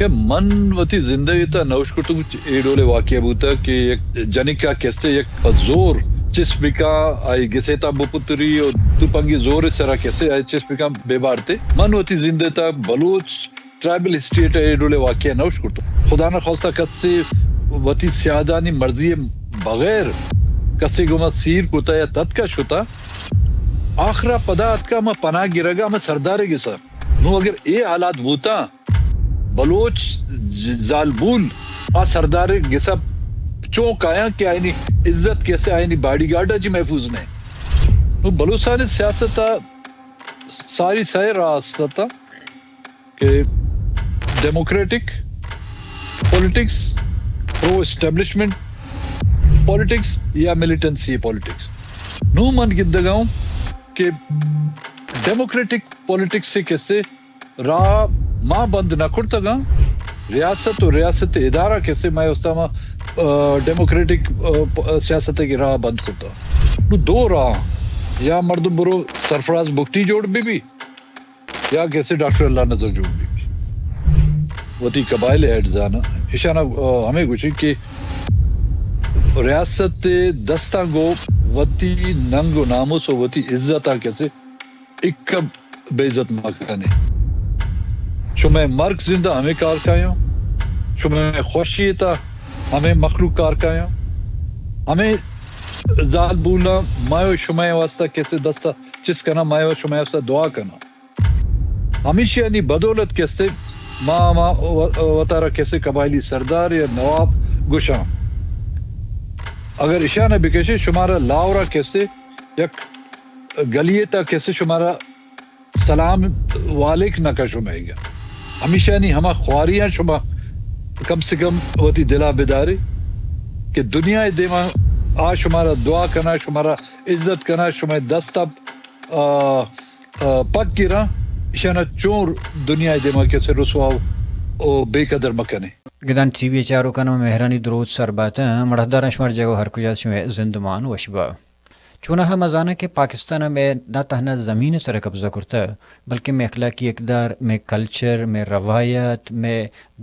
من وتی زندگی تہا نہ اشکتگ اے ڈولیں واقعہ بوتگ کہ یک جنکا کسے یک پہ زور چست بکاں، آئی گسے تہا بپتری و تپنگی زور سرا کسے آئی چست بکاں بہ بارتے۔ من وتی زندگی تہا بلوچ ٹرائبل اسٹیٹ ء اے ڈولیں واقعہ نہ اشکتگ۔ خدا نخواستہ کسے وتی سیادانی مرضی بغیر کسے گوما سیر کتا یا تتکا شتا، آخرا پدا اتکا ہما پناہ گرگا ہما سردارے گسا۔ نوں اگر اے حالات بوتاں، بلوچ ج-، زالبول آ سردارے گسا چون کایاں کہ آئینی عزت کسے آئینی باڈی گارڈا جی محفوظ نہ۔ نوں بلوچستان سیاست ساری سئے راہ است ات کہ ڈیموکریٹک پولیٹکس، پرو اسٹیبلشمنٹ پولیٹکس یا ملیٹنسی پولیٹکس۔ نوں من گندگا اوں کہ ڈیموکریٹک پولیٹکس سے کسے راہ ما بند نہ کرتگاں، ریاست و ریاست ادارہ کسے مئے استاما، آ، ڈیموکریٹک، آ، پ-، سیاست کی راہ بند کرتا۔ نوں دو راہ، یا مردم برو سرفراز بگٹی جوڑ بہ بی، یا کسے ڈاکٹر اللہ نذر جوڑ بہ بی۔ وتی قبائل ہیڈ زاناں، ایشانا، آ، ہمے گوشی کہ ریاست دستاں گو وتی ننگ و ناموس و وتی عزتاں کسے اکب بے عزت مہ کنے۔ شمئے مرگ زندہ ہمے کار کایاں، شمئے خوشی تا ہمے مخلوق کار کایاں، ہمے زال بولاں مایو شمئے واسطہ کسے دستا چست کناں، مایو شمئے واسطہ دعا کناں۔ ہمیشی انی بدولت کسے ما، ما و-، وتارا کسے قبائلی سردار یا نواب گوشاں۔ اگر اشانہ بکشے شمارا لاورا کسے یک گلی تا کسے شمارا سلام و علیک نہ کشو مئیگا۔ ہمیشانی ہما خواریاں شما کم سے کم وتی دلا بدارے کہ دنیا دیما آ شمارا دعا کنا، شمارا عزت کنا، شما دست ء، آ، آ، پک گراں، اشانا چون دنیا دیما کسے رسوا و بے قدر مکنے۔ گدان ٹی وی چاروکان مہرانی دروت سر باتاں، مڑہداراں شمار جگہ ہر کجا شمے زندمان وش با۔ چوناہا ما زاناں کہ پاکستان ء مئے نہ تہنا زمین ء سر ء قبضہ کرتہ، بلکیں مئے اخلاقی اقدار، مئے کلچر، مئے روایت، مئے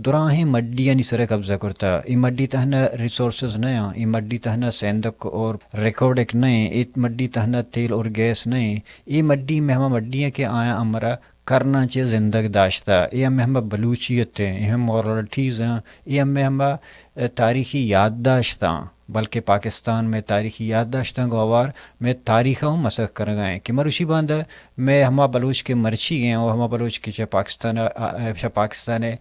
دراہیں مڈیانی سر ء قبضہ کرتہ۔ اے مڈی تہنا ریسورسز نہ آں، اے مڈی تہنا سیندک اور ریکارڈک نہ ایں، اے مڈی تہنا تیل اور گیس نہ ایں، اے مڈی مئے ہما مڈی ایں کہ آیاں امرا کرناں چہ زندگ داشتہ۔ اے ہمے ہما بلوچیت ایں، اے ہم مورالٹیز آں، اے ہمے ہما، ء، تاریخی یادداشت آں، بلکہ پاکستان مئے تاریخی یادداشتاں گوں ہوار مئے تاریخ ء ہم مسخ کنگا ایں کہ مروچی باندا مئے ہما بلوچ کہ مرچی ایں و ہما بلوچ کہ چہ پاکستان ء، آ، آ، چہ پاکستان ء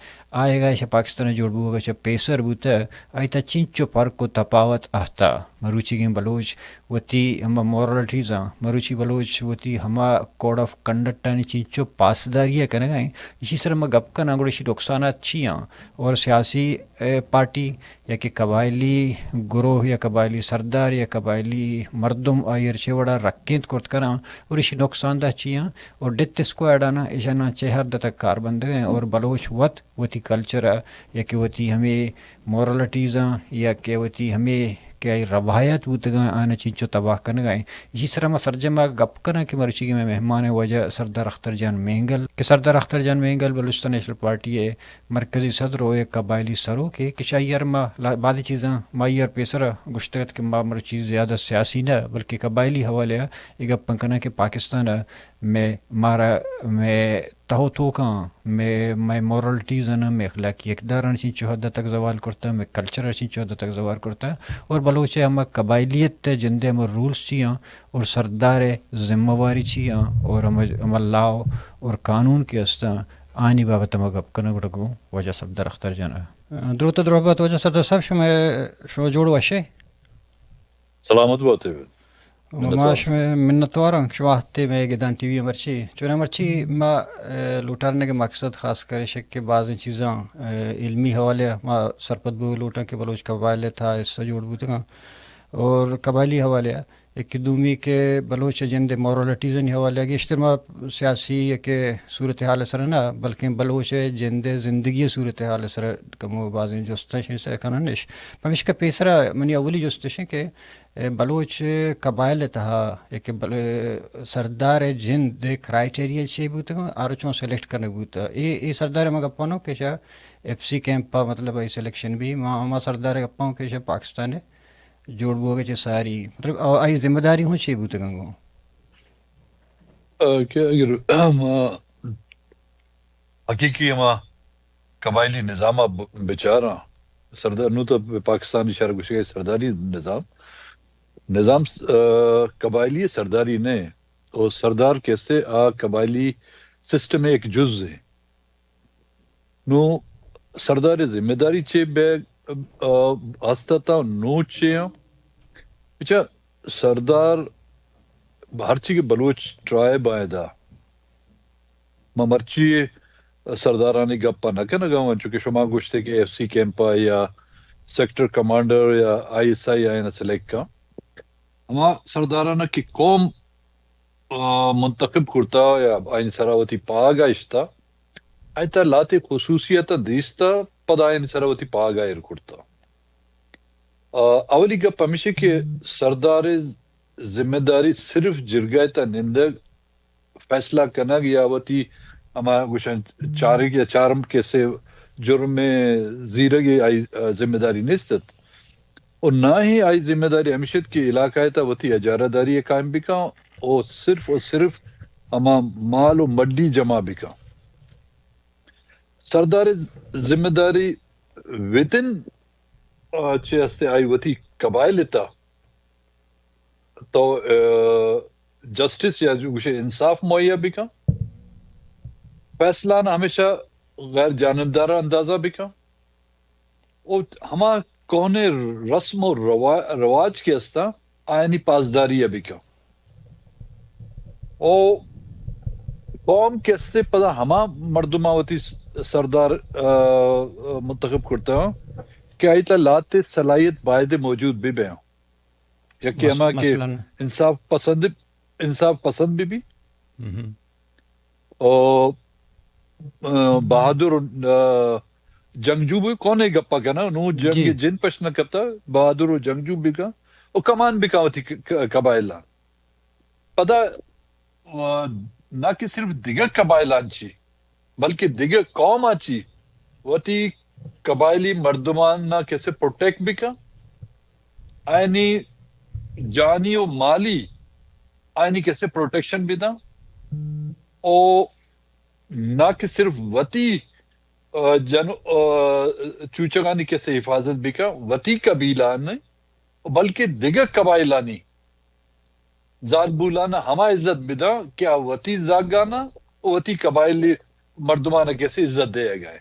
آیگ ء چہ پاکستان ء جوڑ بوگ ء چہ پیسر بوتہ، آئی تہ چنچو فرق و تپاوت اہتہ۔ مروچیگیں بلوچ وتی ہما مورالٹیزاں، مروچی بلوچ وتی ہما کوڈ آف کنڈکٹانی چنچو پاسداری ء کنگا ایں، ایشی سر ء ما گپ کناں، گڑا ایشی نقصانات چی آں؟ اور سیاسی، اے، پارٹی یا کہ قبائلی گروہ یا قبائلی سردار یا قبائلی مردم آئی ء چے وڑا رکینت کرت کناں اور ایشی نقصان دہ چی آں؟ اور ڈیتھ اسکواڈ آناں ایشاناں چے حد تک کار بندگ ایں اور بلوچ وت وتی کلچر ء یا کہ وتی ہمے مورالٹیزاں یا کہ وتی ہمے کہ آئی روایت بوتگاں، آیاں چنچو تباہ کنگا ایں۔ ایشی سرا ما سرجم ء گپ کناں کہ مرچیگیں مئے مہمان ء واجہ سردار اختر جان مینگل کہ سردار اختر جان مینگل بلوچستان نیشنل پارٹی ء مرکزی صدر و یک قبائلی سروکے کہ چہ آئی ء ما لا-، بعضی چیزاں ما آئی ء پیسر ء گوشتگ ات کہ ما مرچی زیادہ سیاسی نہ بلکہ قبائلی حوالے ء اے گپاں کناں کہ پاکستان ء مئے، مارا مئے تہ و توکاں، مئے، مئے مورالٹیز آناں، مئے اخلاقی اقداراں چنچو حد تک زوال کرتہ، مئے کلچر ء چنچو حد تک زوال کرتہ، اور بلوچ ء ہما قبائلیت ء جندے ہما رولز چی آں، اور سردار ء ذمہ واری چی آں، اور ہما، ہما لاء اور قانون کہ استاں، آنی بابت ء ما گپ کناں گڑا گوں واجہ سردار اختر جان ء۔ دروت ء درہبات واجہ سردار صاحب، شما، شما جوڑ وش ئے؟ سلامت بات ئے۔ ما منتوار۔ شمئے منتوار آں کہ شما ہستے مئے گدان ٹی وی ء مرچی۔ چوناہا مرچی ما، اے، لوٹارنگ ء مقصد خاص کر ایش کہ بازیں چیزاں، اے، علمی حوالے ء ما سرپد بوگ لوٹاں کہ بلوچ قبائل ء تھا حصہ جوڑ بوتگاں اور قبائلی حوالے ء ایک دومی کہ بلوچ ءِ جند ءِ مورالٹیز ءِ حوالہ ءَ گیشتر ما سیاسی یک صورتحال ءِ سر ءَ نہ، بلکیں بلوچ ءِ جند ءِ زندگی ءِ صورتحال ءِ سر ءَ کمو بازیں جست اش سر کنن اش۔ پمیشکا پیسرا منی اولی جست اش کہ اے بلوچ قبائل ءِ تہا یک بل-، سردار ءِ جند ءِ کرائٹیریا چے بوتگ، آرا چون سلیکٹ کنگ بوتگ؟ اے، اے سردار ءِ ما گپانوں کہ شا ایف سی کیمپ ءَ مطلب اے سلیکشن بی، ما، ما سردار ءِ گپانوں کہ شا پاکستان ءِ جوڑ بوگ ءَ چہ ساری، مطلب، آ-، آئی ذمہ داری ہوں چے بوتگ انگوں؟ آ، کہ اگر ما حقیقی ہما قبائلی نظام ءَ ب-، بچاراں، سردار نوں تو پاکستانی شہر گوشگ ءَ سرداری نظام، نظام، آ، قبائلی سرداری نہ، او سردار کیسے آ قبائلی سسٹم ءِ ایک جز ہے۔ نوں سردار ءِ ذمہ داری چے بے، آ، ہست ات ءُ نوں چے آں؟ بچا سردار ہرچی کہ بلوچ ٹرائب آئے دا، ما مرچی سردارانی گپ ءَ نہ کنگ ءَ آں، چونکہ شما گوشتے کہ ایف سی کیمپ ءَ یا سیکٹر کمانڈر یا آئی ایس آئی آئین سلیکٹ کن۔ ہما سردارانہ کہ قوم آ، منتخب کرتا یا آئین سرا وتی پاگ ءَ اشتا، آئی تا لاتے خصوصیت دیستا، پدا آئین سرا وتی پاگ ءَ ایر کرتا۔ آ، اولی گپ ہمیشی کہ سردار ذمہ داری صرف جرگہ تا نندگ، فیصلہ کنگ یا وتی ہما گوشن چارگ یا چارم کسے جرم زیرگ آئی، آ، ذمہ داری نیست ات۔ و نہ ہی آئی ذمہ داری ہمیش ات کہ علاقہ تا وتی اجارہ داری قائم بکن و صرف و صرف ہما مال و مڈی جمع بکن۔ سردار ذمہ داری وتن، آ، چے ہستے آئی وتی قبائل تا تو، آ، جسٹس یا جو گوشے انصاف مہیا بکن۔ فیصلہ نہ ہمیشہ غیر جانبدارہ اندازہ بکن۔ و ہما کوہنیں رسم و روا-، رواج کہ استاں، آیانی پاسداری ءَ بکن۔ و قوم کہ استے پدا ہما مردماں وتی س-، سردار، آ، آ، منتخب کرتگ کہ آئی تہا لہتے صلاحیت باید موجود بہ بیاں۔ یکے مس-، ہما کہ مثلاً؟ انصاف پسند، انصاف پسند بہ بی۔ مہم۔ او، آ، بہادر، آ، جنگجو بی، کونے گپا کنا، نو جنگ جی۔ جن پش نہ کپتا، بہادر و جنگجو بکا، او کمان بکا وتی ک-، ک-، قبائلاں۔ پدا، آ، نہ کہ صرف دگہ قبائلاں چی، بلکہ دگہ قوماں چی وتی قبائلی مردماں نہ کسے پروٹیکٹ بکا، آیانی جانی و مالی آیانی کسے پروٹیکشن بداں۔ او نہ کہ صرف وتی، آ، جن، آ، چوچگانی کسے حفاظت بکن، وتی قبیلہ نے، بلکہ دگہ قبائلانی زالبولانا ہما عزت بداں کہ آ وتی زاگانا و وتی قبائلی مردمانا کسے عزت دیگا ہے۔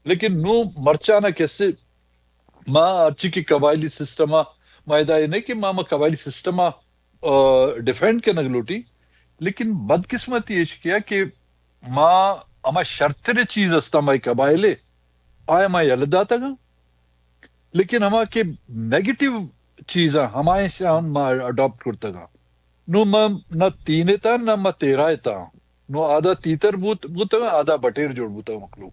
لیکن نو مرچانا کسے ما ہرچی کہ قبائلی سسٹما، ما ادا یہ نہیں کہ ما، ما قبائلی سسٹما، آ، ڈیفینڈ کنگ لوٹی، لیکن بدقسمتی ایش کیا کہ ما ہما شرتر چیز استا مئے قبائلے، آیا ما یلہ داتگا، لیکن ہما کہ نیگیٹو چیزاں ہمائیں شان ما اڈاپٹ کرتگا۔ نو ما نہ تینتا نہ ما تیرائتا۔ نو آدا تیتر بوت، بوتگا، آدا بٹیر جوڑ بوتگا مخلوق۔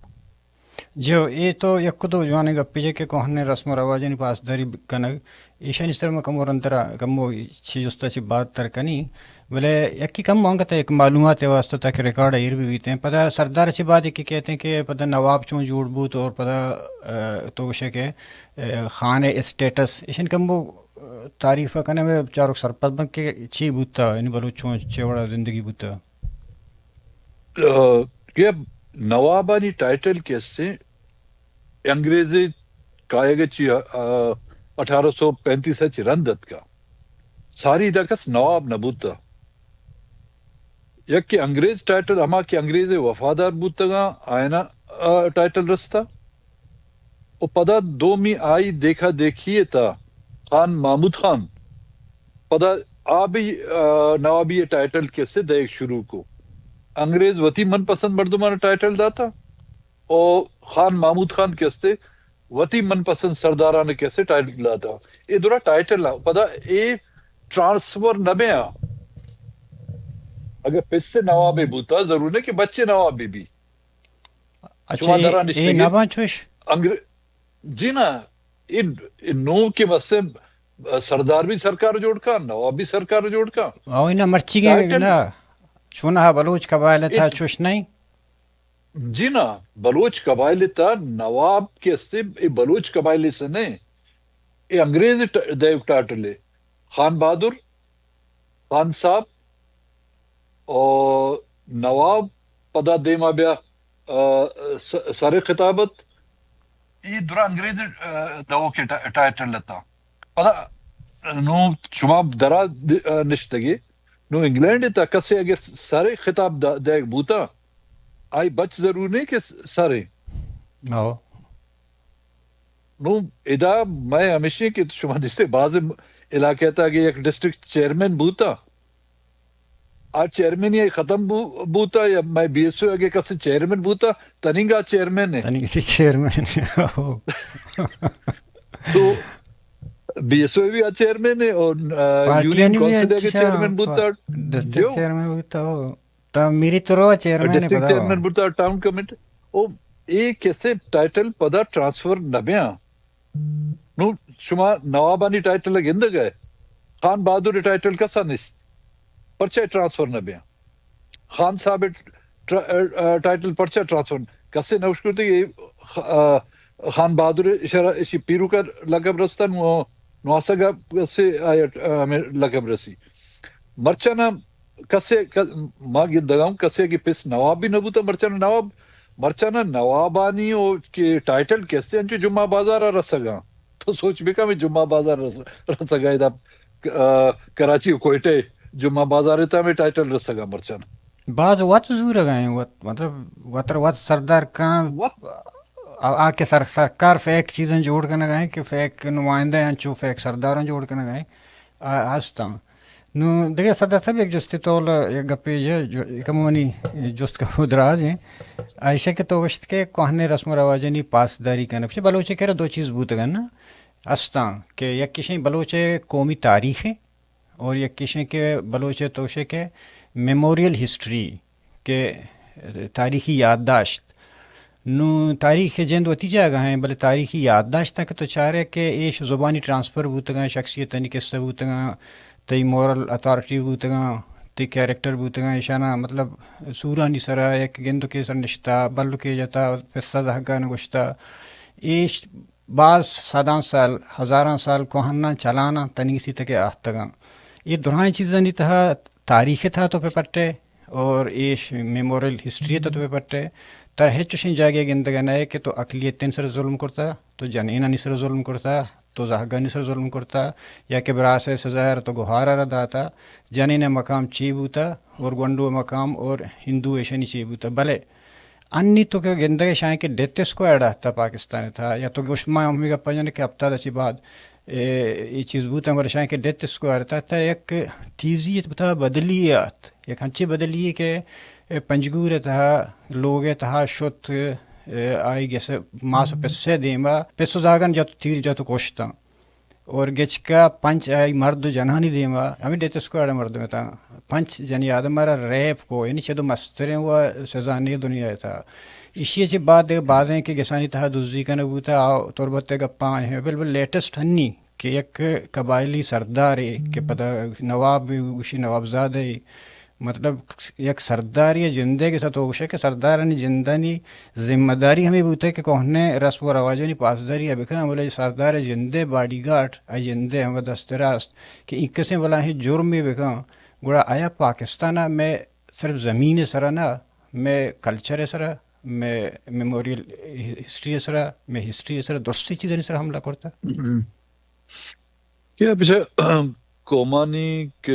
جی ہو، اے تو یک دو جوانیں گپے جے کہ کوہنیں رسم و رواجانی پاسداری ب-، کنگ، ایشانی سر ما کمو رندرا، کمو چی جستا چی بات تر کنی، بلے یکی کم انگت یک معلومات واسطہ تاکہ ریکارڈ ایر بھی بیتے ہیں۔ پدا سردار چی بات یکی کہتے ہیں کہ پدا نواب چون جوڑ بوت اور پدا، آ، تو گوشے کہ، آ، خان اسٹیٹس، ایشن کمو، آ، تعریف کنے میں چاروک سرپد بن کہ چی بوتا، یعنی بلوچ چون چے وڑا زندگی بوتا۔ آ، کہ نوابانی ٹائٹل کیسے انگریزی کایگ چی، آ، اٹھارہ سو پینتیس چی رند اتکا۔ ساری دا کس نواب نہ بوتا۔ یک کہ انگریز ٹائٹل، ہما کہ انگریز وفادار بوتگا، آئینا، آ، ٹائٹل رستا۔ و پدا دومی آئی دیکھا دیکھی تا خان محمود خان۔ پدا آ بھی، آ، نوابی ٹائٹل کیسے دیگ شروع کو۔ انگریز وتی من پسند مردمان ٹائٹل داتا۔ او خان محمود خان کہ استے وتی من پسند سرداران کہ استے ٹائٹل داتا۔ اے درا ٹائٹل آ۔ پدا اے ٹرانسفر نہ بیاں۔ اگر پس نوابے بوتا، ضرور نہ کہ بچے نواب بی بی۔ اچھا، شما اے، درا اے نشتگے۔ نباں چوش؟ انگر-، جی نا، اے، اے نوں کہ بس سردار بھی سرکار جوڑ کن، نواب بھی سرکار جوڑ کن۔ او، اینا مرچی کے ٹائٹل نا، چونہا بلوچ قبائل تھا اے چوش نہیں؟ جی نا، بلوچ قبائل تھا نواب کے استے، اے بلوچ قبائل سے نہیں، اے انگریز ٹ-، دیو ٹائٹل ہے۔ خان بہادر، خان صاحب، او نواب پدا دیما بیا، آ، س-، سر خطابت، اے درا انگریز، آ، دو کے ٹا-، ٹائٹل لتا۔ پدا، آ، نو شما درا د-، آ، نشتگی۔ نو انگلینڈ تا کسے اگر سر خطاب دا-، دیگ بوتا، آئی بچ ضرور نہیں کہ س-، سر ہے۔ او۔ نو ادا مئے ہمیشی کہ شما دیستے بعض علاقے تا کہ یک ڈسٹرکٹ چیئرمین بوتا، آ چیئرمین یہ ختم بو-، بوتا یا مئے بی ایس او اگے کسے چیئرمین بوتا، تننگا چیئرمین ہے۔ تننگ سے چیئرمین ہے۔ تو بی ایس او بھی آ چیئرمین ہے اور، آ، پارٹیاں یونین نہیں بھی کونسل اگے اچھا، چیئرمین بوتا۔ ڈسٹرکٹ دیو۔ چیئرمین بوتا ہو۔ تا میری تو رو چیئرمین ڈسٹرکٹ پدا ہو۔ چیئرمین بوتا ٹاؤن کمیٹی۔ او، اے کسے ٹائٹل پدا ٹرانسفر نہ بیاں۔ نو شما نوابانی ٹائٹل گندگ ہے۔ خان بہادر ٹائٹل کسا نشت۔ پرچہ ٹرانسفر نہ بیاں۔ خان صاحب ٹر-، آ، آ، ٹائٹل پرچہ ٹرانسفر۔ کسے نوش کرتے کہ خ-، آ، خان بہادر اشارہ اشی پیروکا لقب رستن و نواسگا کسے آیا، آ، ہمیں لقب رسی۔ مرچانا کسے ک-، ما گندگا ہوں کسے کہ پس نواب بھی نہ بوتا، مرچانا نواب، مرچانا نوابانی او کہ ٹائٹل کسے انچو جمعہ بازار رسگا۔ تو سوچ بکا میں جمعہ بازار رس-، رسگا ادا، آ، کراچی و کوئٹہ جمعہ بازار تا میں ٹائٹل رسگا مرچانا۔ باز وت زورگا ہیں، وت، مطلب، وتر وت سردار کاں، وت۔ آ، آ کہ سر-، سرکار فیک چیزیں جوڑ کنگا ہیں کہ فیک نمائندہ ہیں، چو فیک سرداراں جوڑ کنگا ہیں، آ، ہستاں۔ نو دگہ سردار صاحب یک جستے تول یک گپے یہ جو-، کمونی جست کو دراز ہیں۔ ایشہ کہ تو گشت کہ کوہنے رسم و رواجانی پاسداری کنگ۔ پچے بلوچے کرا دو چیز بوتگن نا، ہستاں کہ یک کشیں بلوچے قومی تاریخ ہے، اور یک کشیں کہ بلوچ ء توشے کہ میموریل ہسٹری کہ تاریخی یادداشت۔ نوں تاریخ ء جند وتی جاگہ ہیں، بلے تاریخی یادداشت کہ تو چارے کہ ایش زبانی ٹرانسفر بوتگاں، شخصیتانی قصہ بوتگاں، تئی مورل اتھارٹی بوتگاں، تئی کیریکٹر بوتگاں، ایشانا مطلب سورانی سرا یک گندکے سر نشتا، بلکے جتا، پسہ زہگان گوشتا۔ ایش باز صداں سال، ہزاراں سال کوہناں چلاناں تنیگتی تکے آہتگاں۔ اے درائیں چیزانی تہا تاریخ ء تہا تو پہ پٹے اور ایش میموریل ہسٹری ء تہا تو پہ پٹے، ترا ہچ چوشیں جاگے گندگ ء نئے کہ تو اقلیتیں سر ظلم کرتا، تو جنینانی سر ظلم کرتا، تو زہگانی سر ظلم کرتا، یا کہ براس ء سزا ء تو گہار ء را داتا، جنین ء مقام چی بوتا اور گونڈو ء مقام اور ہندو ایشانی چی بوتا۔ بلے انی تو کہ گندگ ء شاہیں کہ ڈیتھ اسکواڈ ء تھا پاکستان ء تھا، یا تو گوشت ما ہمیں گپ جنے کہ ہفتاد ء چی بعد اے، اے چیز بوت، ہمارے شاہیں کہ ڈیتھ اسکواڈ ء تھا، تھا یک تیزی ء تھا بدلی آت، یک ہنچی بدلی کہ اے پنجگور ء تھا لوگ ء تھا شت، اے، آئی گس ماس و پسے دیما پس و زاگن جت، تیر جت و کشتاں۔ اور گچکا پنچ آئی مرد و جنانی دیما، ہمیں ڈیتھ اسکواڈ مردم تاں پنچ جنی آدم را ریپ کو، یعنی چہ دو مستریں و سزا نے دنیا تھا۔ ایشی چہ بعد دگہ بازیں کہ گسانی تہا دزی کنگ بوتا، آ تربت ء گپاں ہیں۔ بل بل لیٹسٹ ہنی کہ یک قبائلی سردارے کہ پدا نواب گوشی نوابزادہ، مطلب، یک سرداری ء جندے کہ سا تو گوشے کہ سردارانی جندانی ذمہ داری ہمیں بوتے کہ کوہنے رسم و رواجانی پاسداری ء بکن، بلے سردار جندے باڈی گارڈ ء جندے ہم دست راست کہ انکسیں بلاہیں جرمے بکن، گڑا آیا پاکستان ء میں صرف زمین سرا نہ، میں کلچر سرا، میں میموریل ہسٹری سرا، میں ہسٹری سرا، درستی چیزانی سرا حملہ کرتا؟ کہ پچے قومانی کہ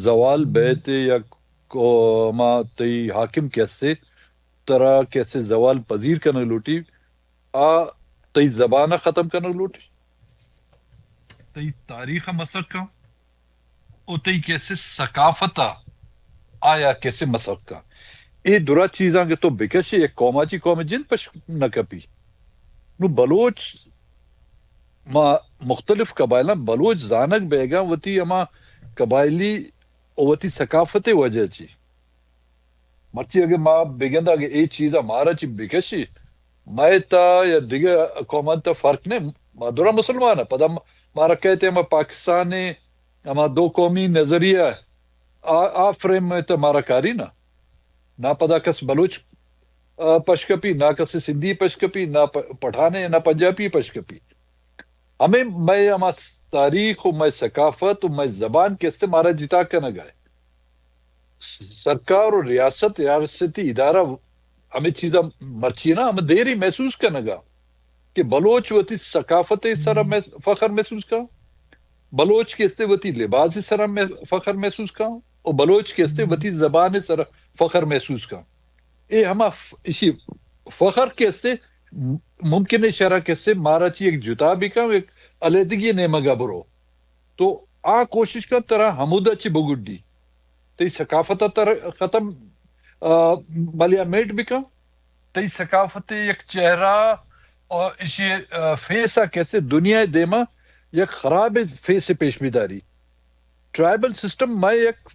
زوال بیت یا قوما تئی حاکم کسے ترا کسے زوال پذیر کنگ لوٹی، آ تئی زبان ء ختم کنگ لوٹی، تئی تاریخ ء مسخ کن، او تئی کسے ثقافت ء آیا کسے مسخ کن۔ اے درا چیزاں کہ تو بکشے، یک قوم ء چی قوم ء جند پش نہ کپی۔ نو بلوچ، ما مختلف قبائلاں بلوچ زانگ بیگاں وتی ہما قبائلی و وتی ثقافت ءِ وجہ چی۔ مرچی اگہ ما بگنداں کہ اے چیزا مارا چی بکشی، مئے تا یا دگہ قومان تا فرق نہ، ما درا مسلمان ایں۔ پدا ما، مارا کئیت ہما پاکستان ءِ ہما دو قومی نظریہ، آ، آ فریم ءِ تا مارا کاری نہ۔ نہ پدا کس بلوچ، آ، پشکپی، نہ کس سندھی پشکپی، نہ پ-، پٹھانے، نہ پنجابی پشکپی۔ ہمے مئے ہما تاریخ و مئے ثقافت و مئے زبان کہ است مارا جتا کنگا ایں۔ سرکار و ریاست، ریاستی ادارہ ہمے چیزا مرچی نہ، ہمے دیری محسوس کنگا کہ بلوچ وتی ثقافت ءِ سرا مح-، فخر محسوس کن، بلوچ کہ استے وتی لباس ءِ سرا مح-، فخر محسوس کن، و بلوچ کہ استے وتی زبان ءِ سرا فخر محسوس کن۔ اے ہما ف-، اشی فخر کہ استے، م-، ممکن ایں شرع کہ استے مارا چی یک جتا بکن، یک علیحدگی نیمگا برو۔ تو آ کوشش کن ترا ہمودا چی بگڈی۔ تئی ثقافت ءَ تر ختم، آ، ملیا میٹ بکن۔ تئی ثقافت ءِ یک چہرہ و اشی، آ، فیس ءَ کسے دنیا ءِ دیما یک خراب فیس پیش بداری۔ ٹرائبل سسٹم مئے یک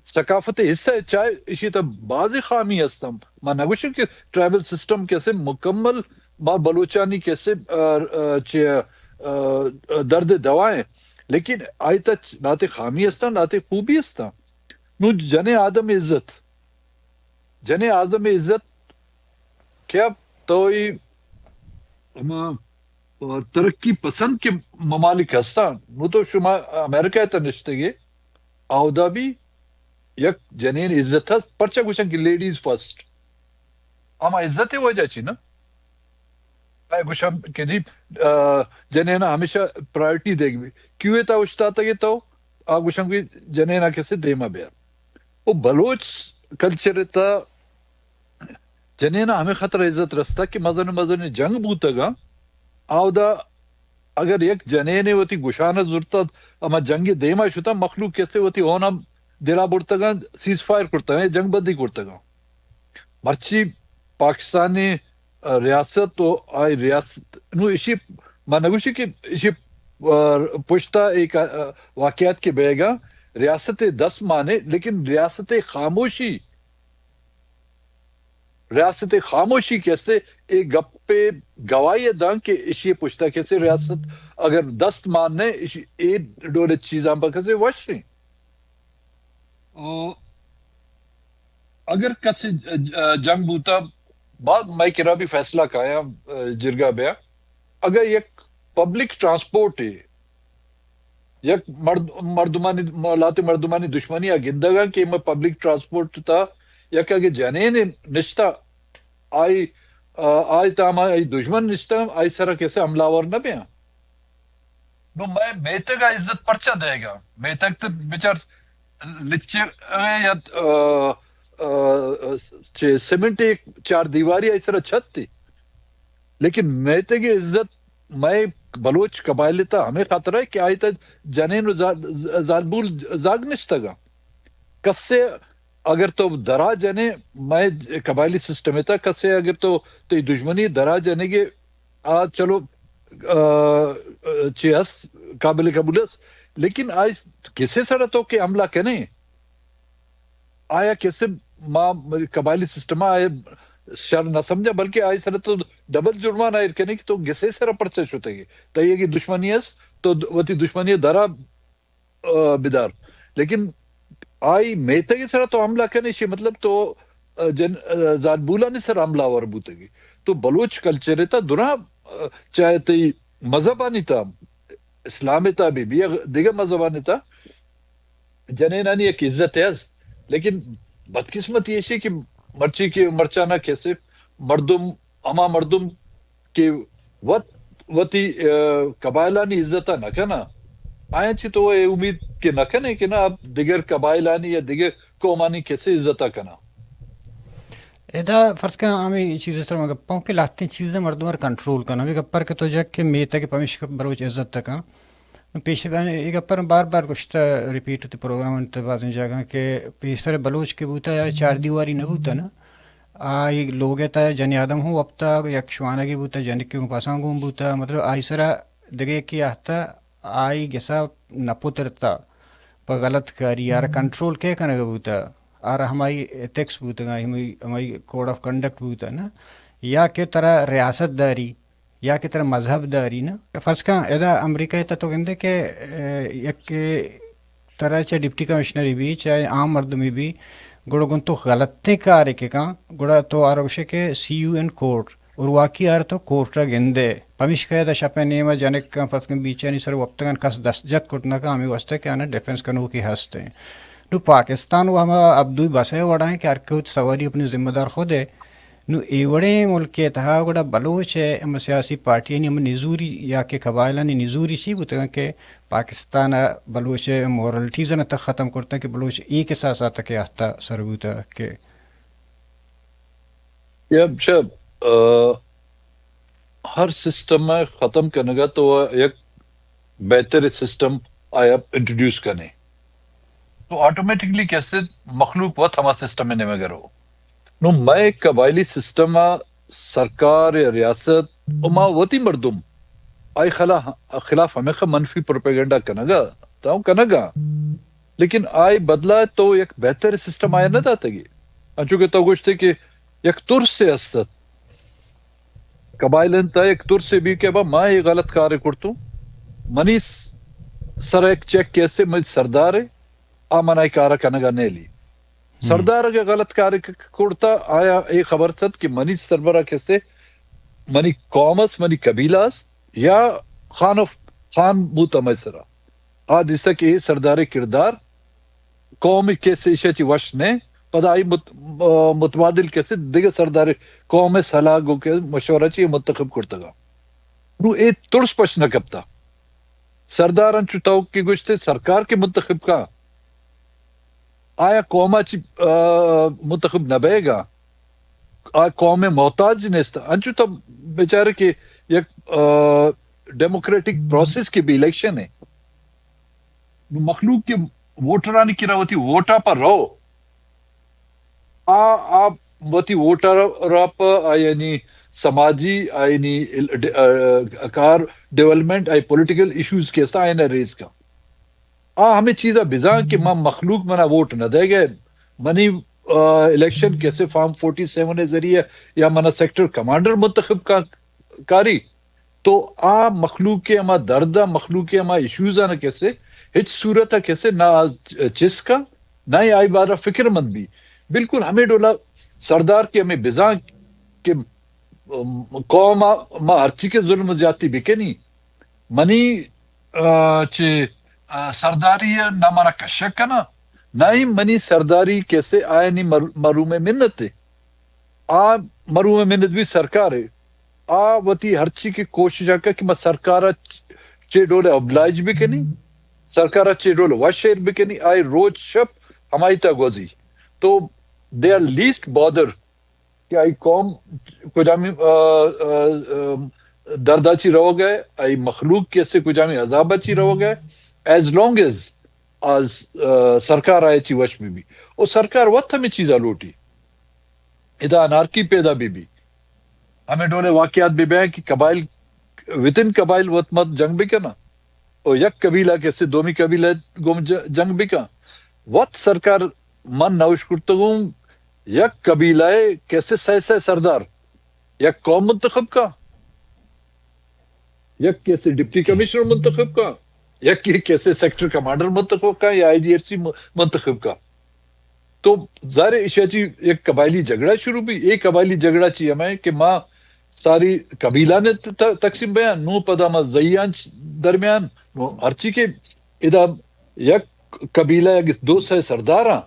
ثقافت ءِ حصہ ایں، چاہے اشی تا بازیں خامی ہستاں۔ ما نگوشیں کہ ٹرائبل سسٹم کسے مکمل ما بلوچانی کسے، آ، آ، چہ، آ، درد ءِ دوا ایں، لیکن آئی تا چ-، لہتے خامی ہستاں، لہتے خوبی ہستاں۔ نوں جنین آدم ءِ عزت، جنین آدم ءِ عزت کیا تو اے ہما ترقی پسند کہ ممالک ہستاں، نوں تو شما امریکہ ءِ تہ نشتگے، اودا بھی یک جنین عزت ہست، پرچا گوشن کہ لیڈیز فرسٹ؟ ہما عزت ءِ وجہ چی نا؟ اے گوشن کہ جی، آ، جنین ءَ ہمیشہ پرائرٹی دیگ بی۔ کیوئے تا اوشتاتگے تو؟ آ گوشن کہ جنین ءَ کسے دیما بیار۔ او بلوچ کلچر ءِ تہ جنین ءَ ہمے خاطر عزت رستگ کہ مزن مزن جنگ بوتگاں، اودا اگر یک جنینے وتی گشان ءَ زرتگ، ہما جنگ ءِ دیما شتگ، مخلوق کسے وتی ہون ءَ دلا برتگاں، سیز فائر کرتگاں، جنگ بندی کرتگاں۔ مرچی پاکستانی، آ، ریاست و آئی ریاست، نوں اشی، ما نگوشی کہ اشی، آ، پشتا ایک، آ، واقعات کہ بیگا ریاست ءِ دست مانے، لیکن ریاست ءِ خاموشی، ریاست ءِ خاموشی کسے اے گپ ءِ گواہی ءَ داں کہ اشی پشتا کسے ریاست اگر دست مان نہ، اشی اے ڈول چیزاں پہ کسے وش ایں۔ او اگر کسے ج-، ج-، جنگ بوتا، بعد مئے کرا بھی فیصلہ کایاں، جرگہ بیا۔ اگر یک پبلک ٹرانسپورٹ ءِ یک مرد-، مردمانی، لہتے مردمانی دشمنی ءَ گندگاں کہ مئے پبلک ٹرانسپورٹ تا یک اگہ جنینے نشتہ، آئی، آ، آئی تا ہما آئی دشمن نشتہ، آئی سرا کسے حملہ آور نہ بیاں۔ نوں مئے میتگ ءَ عزت پرچا دئیگا؟ میتگ تو بچار لچے یا، آ، آ، چہ سیمنٹ ءِ چار دیواری آئی سرا چھت ءِ۔ لیکن میتگ ءِ عزت مئے بلوچ قبائل ءِ تہ ہمے خاطر ءَ کہ آئی تہ جنین و زا-، ز-، زالبول زاگ نشتگاں۔ کسے اگر تو درا جنے، مئے قبائلی سسٹم ءِ تہ کسے اگر تو تئی دشمنی درا جنگے، آ چلو، آ، چی ہست، قابل قبول است، لیکن آئی کسے سرا تو کہ حملہ کنے، آیا کسے ما قبائلی سسٹم ءَ آیا شر نہ سمجھا، بلکہ آئی سرا تو ڈبل جرمانہ ایر کنے کہ تو گسے سرا پرچہ شتگے۔ تئی اگہ دشمنی است، تو وتی دشمنی درا، آ، بدار۔ لیکن آئی میتگ سرا تو حملہ کنے، شی مطلب تو، آ، جن، آ، زالبولانی سرا حملہ آور بوتگے۔ تو بلوچ کلچر تا دراہ، آ، چاہے تئی مذہبانی تا، اسلام تا بہ بی یا دگہ مذہبانی تا، جنینانی یک عزت است، لیکن بدقسمتی ایشی کہ مرچی کہ مرچانا کسے مردم، ہما مردم کہ وت وتی، آ، قبائلانی عزت نہ کناں، آیاں چی تو اے امید کہ نہ کنے کہ نا دگر قبائلانی یا دگر قومانی کسے عزت کناں۔ ادا فرض کن ہمے چیز سر ما گپاں کہ لہتیں چیز مردم ار کنٹرول کناں۔ ہمے گپر کہ تو جک کہ میتگ پمیشکا بلوچ عزت کن۔ پیشتر اے گپر بار بار گوشتہ، ریپیٹ ہوتے پروگرام انت بازیں جاگہ کہ پیشتر بلوچ کہ بوتا یا چار دیواری نہ بوتا نا، آئی لوگ تا جنی آدم ہوں وپتا، یک شوانگی بوتا، جنکی ہوں پساں گون بوتا، مطلب آئی سرا دگہ یکی آہتا، آئی گسا نہ پترتا۔ پہ غلط کاری آرا کنٹرول کے کنگا بوتا؟ آرا ہمائی ایتھکس بوتگا، ہمائی، ہمائی کوڈ آف کنڈکٹ بوتا نا، یا کہ ترا ریاست داری، یا کہ ترا مذہب داری نا؟ فرض کن ادا امریکہ تا تو گندے کہ، اے، یک ترا چہ ڈپٹی کمشنری بی، چہ عام مردمی بی، گڑا گوں تو غلطیں کارے کہ کن، گڑا تو آرا گوشے کہ سی یو ان کورٹ، اور واقعی آرا تو کورٹ ء گندے۔ پمیشکا ادا شپ ء نیم ء جنک کن، فرض کن بیچانی سر وپتگن، کس دست جت کرت نہ کن، ہمے واسطہ کہ آناں ڈیفنس کنوکی ہست ہیں۔ نو پاکستان و ہما عبدوی بس ء وڑا ہیں کہ ہر کہ وتی سواری اپنی ذمہ دار خود ہے۔ نو اے وڑیں ملک ء تہا گڑا بلوچ ء ہم سیاسی پارٹیانی ہم نزوری یا کہ قبائلانی نزوری چی بوتگن کہ پاکستان ء بلوچ ء مورلٹیز ء تک ختم کرتن کہ بلوچ اے کساس ء تک آہتا سر بوتگ کہ یا چہ، آ، ہر سسٹم ء ختم کنگ ء تو یک بہتر سسٹم آیا انٹروڈیوس کنے، تو آٹومیٹکلی کیسے مخلوق وت ہما سسٹم ء نیمگ ء رو۔ نو مئے قبائلی سسٹم ء سرکار یا ریاست و ما وتی مردم آئی خلا-، خلاف ہمیخہ منفی پروپیگنڈا کنگا، تاں کنگا۔ لیکن آئی بدلا تو یک بہتر سسٹم آیا نہ داتگی۔ انچو کہ تو گوشتے کہ یک ترسے است۔ قبائل انت یک ترسے بی کہ با ما یہ غلط کارے کرتوں۔ منی س-، سر یک چیک کیسے منی سردارے، آ من آئی کارا کنگا نیلی۔ سردار اگہ غلط کارے ک-، کرتا، آیا اے خبر ست کہ منی سربرا کیسے منی قوم است، منی قبیلہ است، یا خان و خان بوتا مئے سرا۔ آ دیستہ کہ اے سردارے کردار قوم کیسے ایشی چی وش نے، پدا آئی مت-، آ، متبادل کیسے دگہ سردارے قوم صلاح گو کہ مشورہ چی منتخب کرتگا۔ نو اے ترس پش نہ کپتا۔ سردار انچو تو کہ گوشتے سرکار کے منتخب کا، آیا قوم چی، آ، منتخب نہ بے گا؟ آ قوم محتاج نیست۔ انچو تو بیچارے کہ یک، آ، ڈیموکریٹک پروسیس کی بھی الیکشن ہے۔ نو مخلوق کے ووٹرانی کرا وتی ووٹا پر رو۔ آ، آ وتی ووٹرا پر آ یعنی سماجی، آ یعنی ال-، ڈ-، آ، کار ڈیولپمنٹ، آئی پولیٹیکل ایشوز کے سا آئین ریز کا۔ آ ہمیں چیزا بزاں کہ ما مخلوق منا ووٹ نہ دے گئے، منی، آ، الیکشن کیسے فارم فورٹی سیون ء ذریعے یا منا سیکٹر کمانڈر منتخب کا-، کاری، تو آ مخلوق کے ہما درد ء، مخلوق کے ہما ایشوز ء نہ کیسے، ہچ صورت ء کیسے نہ آ چست کا، نہ ہی آئی بارہ فکر مند بی۔ بالکل ہمیں ڈولا سردار کے ہمیں بزاں کہ، ام، قوم ء ما ہرچی کے ظلم و زیادتی بکنی، منی، آ، چہ، آ، سرداری ء نہ منا کشک کنا، نہ ہی منی سرداری کیسے آیانی مر-، مروم منت ء۔ آ مروم منت بھی سرکار ء۔ آ وتی ہرچی کہ کوشش ء کہ ما سرکار ء چے ڈول ء اوبلائج بکنی، سرکار ء چے ڈول ء وش ایر بکنی، آئی روچ شپ ہمائی تا گوزی۔ تو they are least bother کہ آئی قوم کجامی، آ، آ، آ، دردا چی روگ ء، آئی مخلوق کیسے کجامی عذابا چی روگ ء، as long as آ، آ، سرکار آئی چی وش بی بی۔ او سرکار وت ہمیں چیزا لوٹی۔ ادا انارکی پیدا بی بی۔ ہمیں ڈولے واقعات بی بی کہ قبائل، وتن قبائل وت مت جنگ بکنا۔ او یک قبیلہ کیسے دومی قبیلہ گم ج-، جنگ بکن۔ وت سرکار من نوش کرتگوں، یک قبیلہ کیسے سہ سہ سردار، یک قوم منتخب کا، یک کیسے ڈپٹی کمشنر منتخب کا، یک کیسے سیکٹر کمانڈر منتخب کا یا آئی جی ایف سی منتخب کا۔ تو ظاہر ہے ایشی چی یک قبائلی جھگڑا شروع بھی۔ اے قبائلی جھگڑا چی ہمیں کہ ما ساری قبیلہ نے ت-، ت-، تقسیم بیان، نو پدا ما زیان چ-، درمیان، نو ہرچی کہ ادا یک قبیلہ یک دو سہ سرداراں،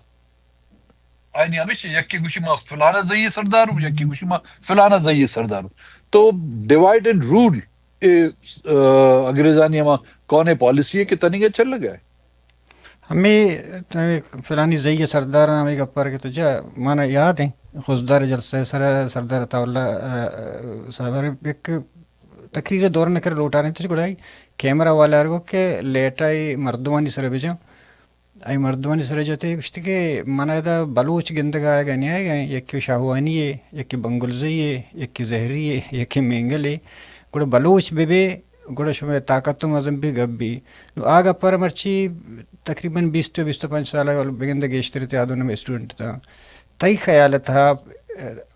آئی نی ہمیش یکی گوشی ما فلانا زئی سردار ہوں، یکی گوشی ما فلانا زئی سردار ہوں۔ تو ڈیوائیڈ اینڈ رول اے، آ، انگریزانی ہما کون پالیسی ہے کہ تنیگا چل لگا ہے۔ ہمیں، ہمیں فلانی زئی سردار ہمیں گپار کہ تو جا، مانا یاد ہیں، خضدار جلسہ سر سردار عطا اللہ، آ، صاحب یک تقریر دوران کر لوٹا رہے تھے، گڑائی کیمرہ والا کو کہ لیٹائی مردمانی سر بجا، آئی مردمانی سر جتے گوشت کہ من ادا بلوچ گندگ آئیگا نہیں آئیگا، یکی شاہوانی ہے، یکی بنگلزئی ہے، یکی زہری ہے، یکی مینگل ہے۔ گڑا بلوچ بہ بے، گڑا شمئے طاقت ہم ازم بی گپ بی۔ نوں آ گپ ءَ مرچی تقریباً بیست ءُ بیست ءُ پنچ سال ءَ بگندے گیشتر تے آدم اسٹوڈنٹ تاں۔ تئی خیال ءِ تہا،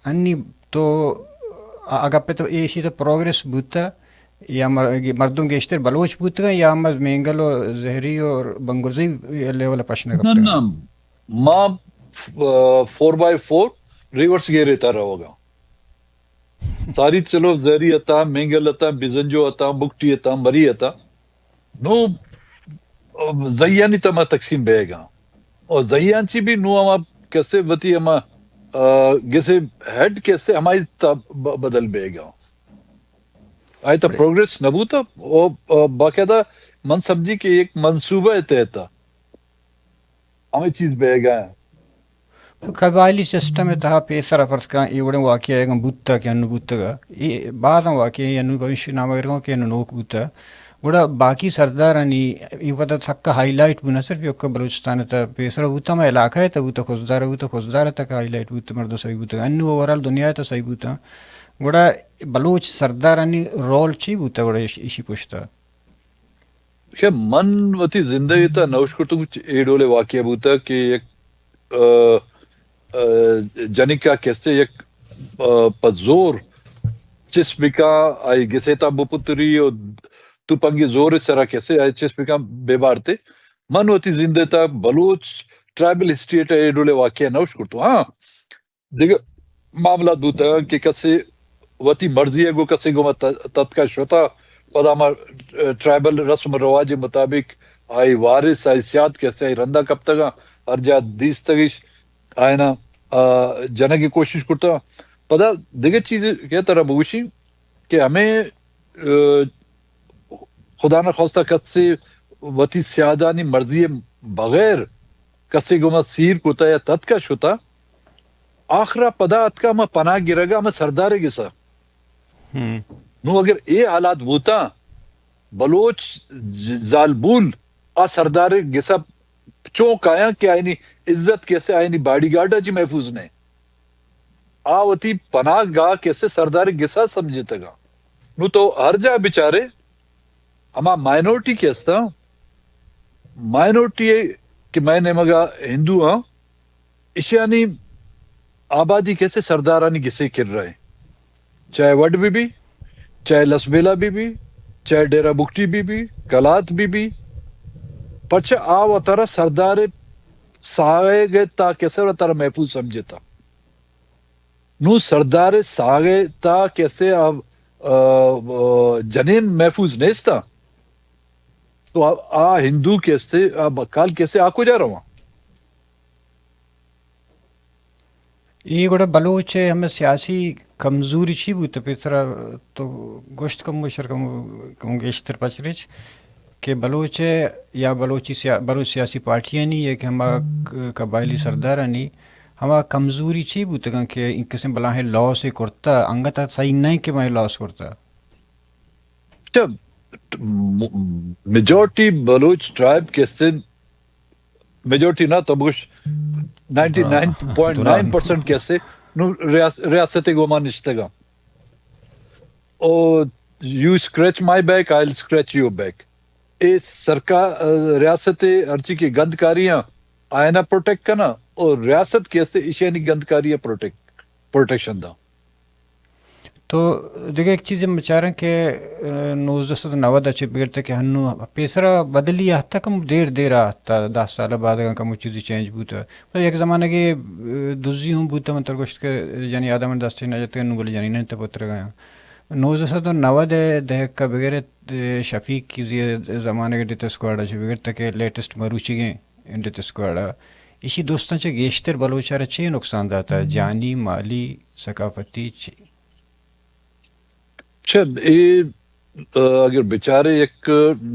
انی تو آ گپ ءَ تو ایشی تو پروگریس بوتا یا مر-، مردم گیشتر بلوچ بوتگاں یا ہم از مینگل ءُ زہری ءُ بنگرزی لیول ءَ پش نہ نہ، کپتگاں؟ نہ، ما، آ، four by four reverse gear ءِ تہا روگاں۔ ساری چلو زہری اتاں، مینگل اتاں، بزنجو اتاں، بگٹی اتاں، مری اتاں۔ نوں، آ، زہیانی تہا ما تقسیم بیگاں۔ اور زہیان چی بھی نوں ہما کسے وتی ہما، آ، گسے ہیڈ کسے ہمائی تہا ب-، بدل بیگاں۔ آئی تہا بڑے۔ پروگریس نہ بوتا، او، آ، باقاعدہ من سمجھی کہ ایک منصوبہ ءِ تحت ہمے چیز بیگا۔ تو قبائلی سسٹم ءِ تہا پیسر ءَ فرض کن اے وڑیں واقعہ اگاں بوتگ کہ انوں بوتگ، اے بازاں واقعہ انوں پمیشی نام ءَ گرگاں کہ انوں نوک بوتگ۔ گڑا باقی سردارانی اے وھد ءَ سکا ہائی لائٹ بوت، نہ صرف یک بلوچستان ءِ تہا پیسر ءَ بوتگ، ہما علاقہ ءِ تہا بوتگ، خضدار ءَ بوتگ، خضدار ءِ تہا ہائی لائٹ بوتگ، مردم سہی بوتگ۔ انوں اوورآل دنیا ءِ تہا سہی بوتگ۔ گڑا بلوچ سردارانی رول چی بوتگ گڑا ایش-، ایشی پشت ءَ؟ کہ من وتی زندگی تہا نہ اشکتگ اے ڈولیں واقعہ بوتگ کہ یک، آ، آ، جنکا کسے یک، آ، پہ زور چست بکاں، آئی گسے تہا بپتری و تپنگی زور سرا کسے آئی چست بکاں بہ بارتے۔ من وتی زندگی تہا بلوچ ٹرائبل ہسٹری تہا اے ڈولیں واقعہ نہ اشکتگ۔ ہاں، دگہ معاملات بوتگ کہ کسے وتی مرضی ءَ گوں کسے گوما ت-، تتکا شتا، پدا ہما، آ، ٹرائبل رسم ءُ رواج ءِ مطابق آئی وارث، آئی سیاد کسے آئی رندا کپتگاں، ہر جاہ دیستگش، آئینا، آ، جنگ ءِ کوشش کرتگ۔ پدا دگہ چیز کہ ترا بگوشی کہ ہمیں، آ، خدا نہ خواستہ کسے وتی سیادانی مرضی ءِ بغیر کسے گوما سیر کتا یا تتکا شتا، آخرا پدا اتکا ہما پناہ گرگا ہما سردار ءِ گسا۔ ہم۔ نوں اگر اے حالات بوتاں، بلوچ ج-، زالبول آ سردار ءِ گسا چون کایاں کہ آئینی عزت کسے آئینی باڈی گارڈ ءَ چی محفوظ نہ؟ آ وتی پناہ گاہ کسے سردار ءِ گسا سمجھتگاں۔ نوں تو ہر جاہ بچارے، ہما مائنورٹی کہ استاں، مائنورٹی کہ مئے نیمگا ہندو آں، ایشانی آبادی کسے سردارانی گسے کرا ایں۔ چاہے وڈ بہ بی، چاہے لسبیلہ بہ بی، چاہے ڈیرہ بگٹی بہ بی، کلات بہ بی، پرچہ آ وتارا سردار ءِ ساہگ ءِ تہا کسے وتارا محفوظ سمجھتا۔ نوں سردار ءِ ساہگ ءِ تہا کسے آ، آ، آ، جنین محفوظ نیستا، تو آ، آ ہندو کسے، آ بکال کسے، آ کجا رواں؟ اے گڑا بلوچ ءِ ہمے سیاسی کمزوری چی بوت؟ پیسرا تو گوشت کمو شر کمو، کمو گیشتر پچ ریچ کہ بلوچ ءِ یا بلوچی سیا-، بلوچ سیاسی پارٹیانی یا کہ ہما ک-، قبائلی سردارانی ہما کمزوری چی بوتگاں کہ انکسیں بلاہیں لاس ءَ کرتا، انگت سہی نہ کہ میں لاس کرتا؟ چہ م-، میجورٹی بلوچ ٹرائب کسے، میجورٹی نہ تو بگوش ninety nine point nine percent کسے نوں ریاس-، ریاست ءِ گوما نشتگاں۔ او you scratch my back, I'll scratch your back. اے سرکار، ریاست ءِ ہرچی کہ گندکاریاں آئینا پروٹیکٹ کناں، او ریاست کسے ایشانی گندکاری ءَ پروٹیکٹ، پروٹیکشن داں۔ تو دگہ یک چیزے بچاراں کہ، آ، نوزدہ سد نود ءَ چہ بگر تک کہ ہنو پیسرا بدلی آتک، کم دیر دیر آتک، دہ سال بعد اگاں کمو چیزی چینج بوت۔ بلے یک زمانگے، آ، دزی ہم بوت، من تر گوشت کہ جنی آدم دستے نہ جتگ، نو بلے جنین انت پترگا۔ نوزدہ سد نود ءِ دہک ءَ بگر ات، شفیق کیزی ءِ زمانگ ءِ ڈیتھ اسکواڈ ءَ چہ بگر تک کہ لیٹسٹ مروچیگیں ڈیتھ اسکواڈ ءَ ایشی دوستاں چہ گیشتر بلوچ ءَ را چے نقصان داتا؟ جانی، مالی، ثقافتی، چے؟ چہ اے، آ، اگر بچارے یک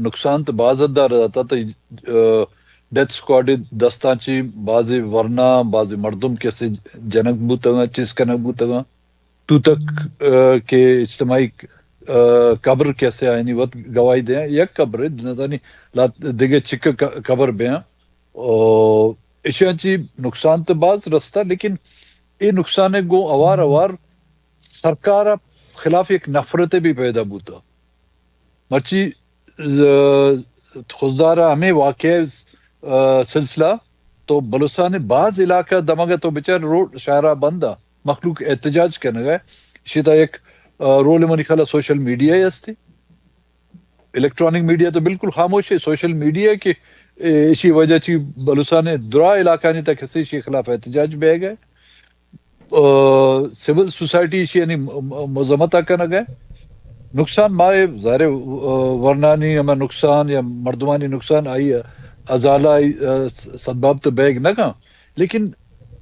نقصان تو باز دار داتا تو، آ، ڈیتھ اسکواڈ ءِ دستاں چہ بازی ورنا، بازی مردم کسے جنگ بوتگاں، چیز کنگ بوتگاں۔ توتک، آ، کہ اجتماعی، آ، قبر کسے آئینی وت گواہی دیاں، یک قبر ءَ نزانی لات دگہ چک ق-، قبر بیاں۔ او ایشاں چی نقصان تو باز رستا، لیکن اے نقصان ءَ گوں اوار اوار سرکار ءِ خلاف یک نفرت بھی پیدا بوتا۔ مرچی ز-، خضدار ءَ ہمے واقعہ ءِ، آ، سلسلہ تو بلوچستان ءِ باز علاقہ دمگ ءَ تو بچار روڈ شاہراہ بند ءَ مخلوق احتجاج کنگ ءَ۔ اشی تا یک، آ، رول منی خیال ءَ سوشل میڈیا ءِ ہستی۔ الیکٹرانک میڈیا تو بالکل خاموش ہے۔ سوشل میڈیا کہ، اے، اشی وجہ چی بلوچستان ءِ درا علاقانی تا کسے اشی خلاف احتجاج بیگ ءَ۔ آ، سول سوسائٹی ایشی یعنی م-، م-، مذمت ءَ کنگ ءَ۔ نقصان ما اے ظاہر ہے، آ، ورنانی ہما نقصان یا مردمانی نقصان آئی ازالہ آئی، آ، سدباب تو بیگ نہ کن، لیکن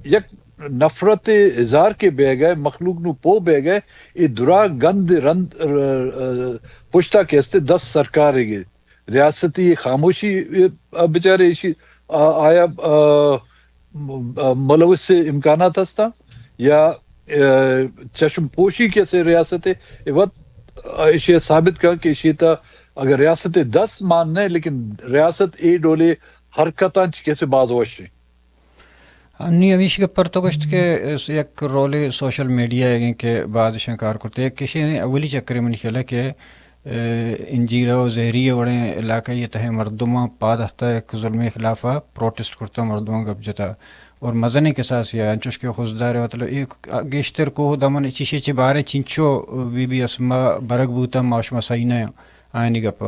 یک نفرت اظہار کے بیگ ءَ، مخلوق نو پو بیگ ءَ، اے درا گند رند، آ، آ، پشتا کہ استے دس سرکار گے۔ ریاستی خاموشی، آ، بچارے ایشی، آ، آیا، آ، م-، آ، ملوث سے امکانات ہستا یا، آ، چشم پوشی کیسے ریاست ہے؟ اے وقت، آ، ایشی ثابت کن کہ ایشی تا اگر ریاست دست مان نہ، لیکن ریاست اے ڈولے حرکتاں چ کیسے باز وش ہے۔ نی ہمیش گپ پر تو گوشت کہ اس یک رولے سوشل میڈیا ہے کہ بعض اشاں کار کرتے۔ یک کشے اولی چکرے منی خیال ہے کہ، اے، انجیرہ و زہری وڑیں علاقہ یہ تہ مردماں پاد ہفتہ یک ظلم خلاف پروٹسٹ کرتا، مردماں گپ جتا اور مزنیں کساس یا انچوش کہ خضدار مطلب ایک گیشتر کوہ دمن چیشے چے بارے چنچو بی بی اسما برگ بوتا، ما شما سہی نہ آئینی گپ۔